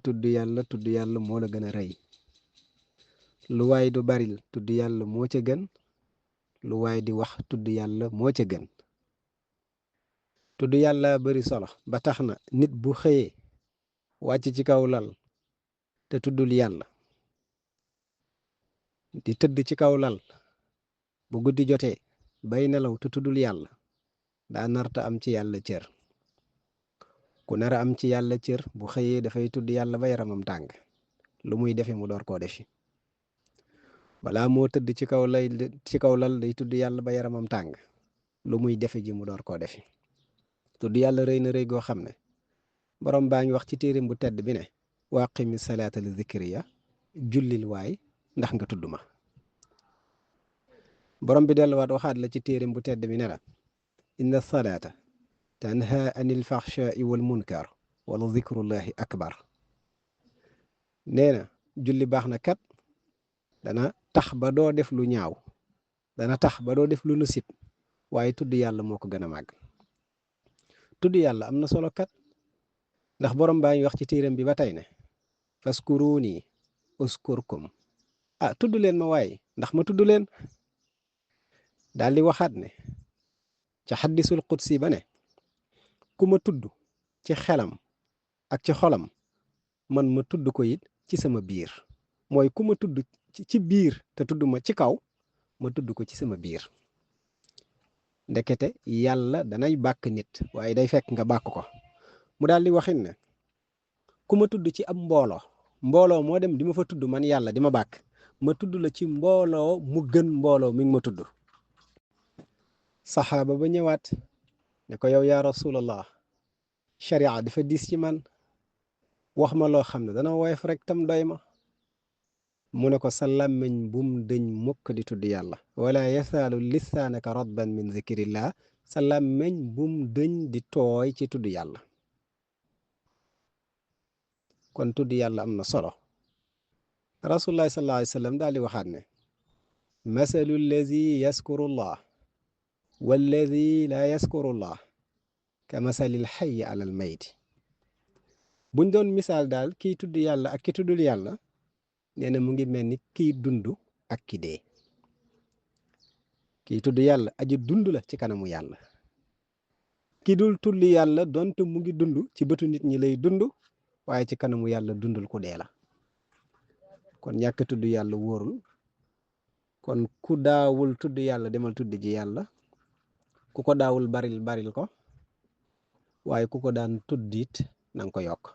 tudd yàlla moo la gën a rëy lu waay du baril tudd yàlla moo ca gën lu waay di wax tudd yàlla moo ca gën tudd yàlla bari solo ba tax na nit bu xëyee wàcc ci kaw lal te tuddul yàlla di tëdd ci kaw lal bu guddi jotee bay nelaw te tuddul yàlla daa narta am ci yàlla cër ku nar a am ci yàlla cër bu xëyee dafay tudd yàlla ba yaramam tàng lu muy defe mu door koo defi balaa moo tëdd ci kaw lal day tudd yàlla ba yaramam tàng lu muy defe ji mu door koo defi tudd yàlla rëy na rëy goo xam ne borom baa ngi wax ci téerim bu tedd bi ne waaqimi salaata li zikriya jullil waay ndax nga tudd ma borom bi delluwaat waxaat la ci téerim bu tedd bi ne la inna salaata tanha anil faxshaai wal munkar wala zikrullahi akbar nee na julli baax na kat dana tax ba doo def lu ñaaw dana tax ba doo def lu nu sib waaye tudd yàlla moo ko gën a màgg tudd yàlla am na solo kat ndax borom baa ngi wax ci téeram bi ba tey ne faskuruni uskurkum tudd leen ma waaye ndax ma tudd leen daal di waxaat ne ca xaddisul qudsi ba ne ku ma tudd ci xelam ak ci xolam man ma tudd ko it ci sama biir mooy ku ma tudd ci biir te tudd ma ci kaw ma tudd ko ci sama biir ndekete yàlla danay bàkk nit waaye day fekk nga bàkk ko mu daal di waxin ne ku ma tudd ci ab mbooloo moo dem di ma fa tudd man yàlla di ma bàkk ma tudd la ci mbooloo mu gën mbooloo mi ngi ma tudd saxaaba ba ñëwaat ne ko yow yaa rasulallah sharia dafa diis ci man wax ma loo xam ne dana woyof rek tam doy ma mu ne ko sa làmmiñ bum dëñ mukk di tudd yàlla wala yasaalu lisaanaka radban min zikrillah sa làmmiñ bum dëñ di tooy ci tudd yàlla kon tudd yàlla am na solo rasulullah sallallahu alayhi wa sallam daal di waxaat ne masalu allazi yaskurullah wallazi la yaskurullah ka masalil xayyi alal mayti buñ doon misaal daal kiy tudd yàlla ak ki tuddul yàlla nee na mu ngi mel ni kiy dund ak ki dee kiy tudd yàlla aji dund la ci kanamu yàlla ki dul tudd yàlla donte mu ngi dund ci bëtu nit ñi lay dund waaye ci kanamu yàlla dundul ku dee la kon ñàkk tudd yàlla wóorul kon ku daawul tudd yàlla demal tudd ji yàlla ku ko daawul baril ko waaye ku ko daan tuddit nanga ko yokk